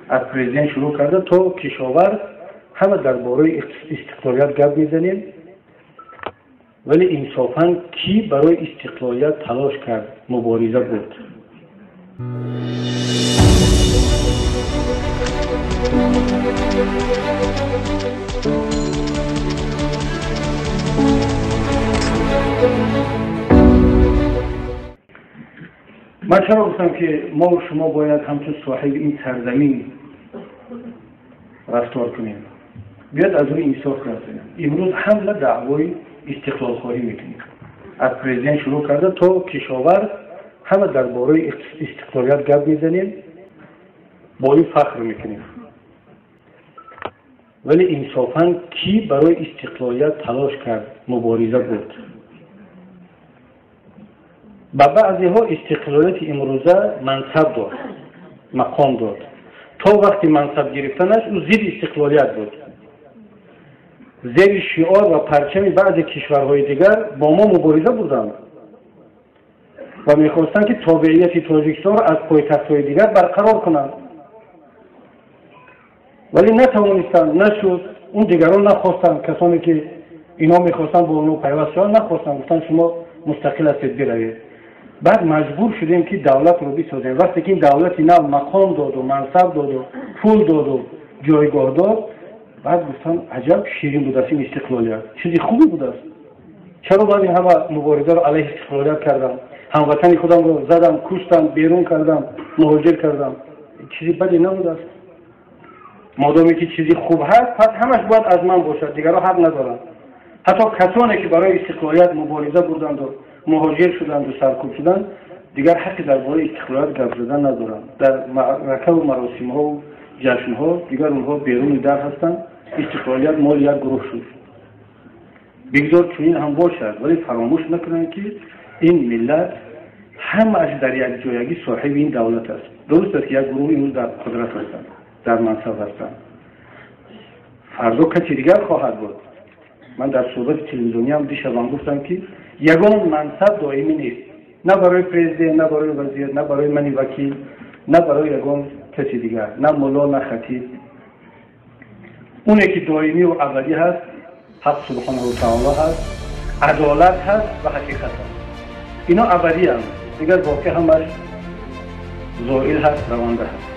Аз президент шурӯъ карда то кишоварз ҳама дар бораи истиқлолият гап мезанем, вале инсофан кӣ барои истиқлолият талош кард, мубориза бурд? Ман чаро гуфтам, ки мо шумо бояд ҳамчун соҳиби ин сарзамин рафтор кунем? Биёд аз рӯи инсоф гап занем. Имрӯз ҳама даъвои истиқлолхоҳӣ мекунем. Аз президент шурӯъ карда то кишоварз ҳама дар бораи истиқлолият гап мезанем, бо ин фахр мекунем, вале инсофан кӣ барои истиқлолият талош кард, мубориза бурд? Ба баъзеҳо истиқлолияти имрӯза мансаб дод, мақом дод. То вақти мансаб гирифтанаш ӯ зидди истиқлолият буд. Зери шиор ва парчами баъзе кишварҳои дигар бо мо мубориза бурданд ва мехостанд, ки тобеияти Тоҷикистонро аз пойтахтҳои дигар барқарор кунанд, вале натавонистанд, нашуд. Он дигарон нахостанд, касоне ки инҳо мехостанд бо онҳо пайваст шаванд, нахостанд, гуфтанд: «Шумо мустақил ҳастед, биравед». Баъд маҷбур шудем, ки давлатро бисозем. Вақте ки ин давлати нав мақом доду, мансаб доду, пул доду, ҷойгоҳ дод, баъд гуфтанд: «Аҷаб ширин будааст ин истиқлолият, чизи хубе будааст. Чаро баъд ин ҳама муборизаро алайҳи истиқлолият кардам, ҳамватани худамро задам, куштам, берун кардам, муҳоҷир кардам? Чизи баде набудааст». Модоме ки чизи хуб ҳаст, пас ҳамаш бояд аз ман бошад, дигарро ҳақ надоранд. Ҳатто касоне ки барои истиқлолият мубориза бурданду, муҳоҷир шуданду, саркӯб шуданд, дигар ҳаққи дар бораи истиқлолият гап задан надоранд. Дар маъракаву маросимҳову ҷашнҳо дигар онҳо беруни дар ҳастанд. Истиқлолият моли як гурӯҳ шуд. Бигзор чунин ҳам бошад, вале фаромӯш накунанд, ки ин миллат ҳамааш дар якҷоягӣ соҳиби ин давлат аст. Дуруст аст, ки як гурӯҳ имрӯз дар қудрат ҳастанд, дар мансаб ҳастанд, фардо каси дигар хоҳад буд. Ман дар суҳбати телевизиониам дишабам гуфтам, ки ягон мансаб доимӣ нест, на барои президент, на барои вазир, на барои мани вакил, на барои ягон каси дигар, на мулло, на хатиб. Оне ки доимиву абадӣ ҳаст, Ҳақ субҳонаҳу таоло ҳаст, адолат ҳаст ва ҳақиқат ҳаст. Ино абадианд, дигар боқӣ ҳамаш зоил ҳаст, раванда ҳаст.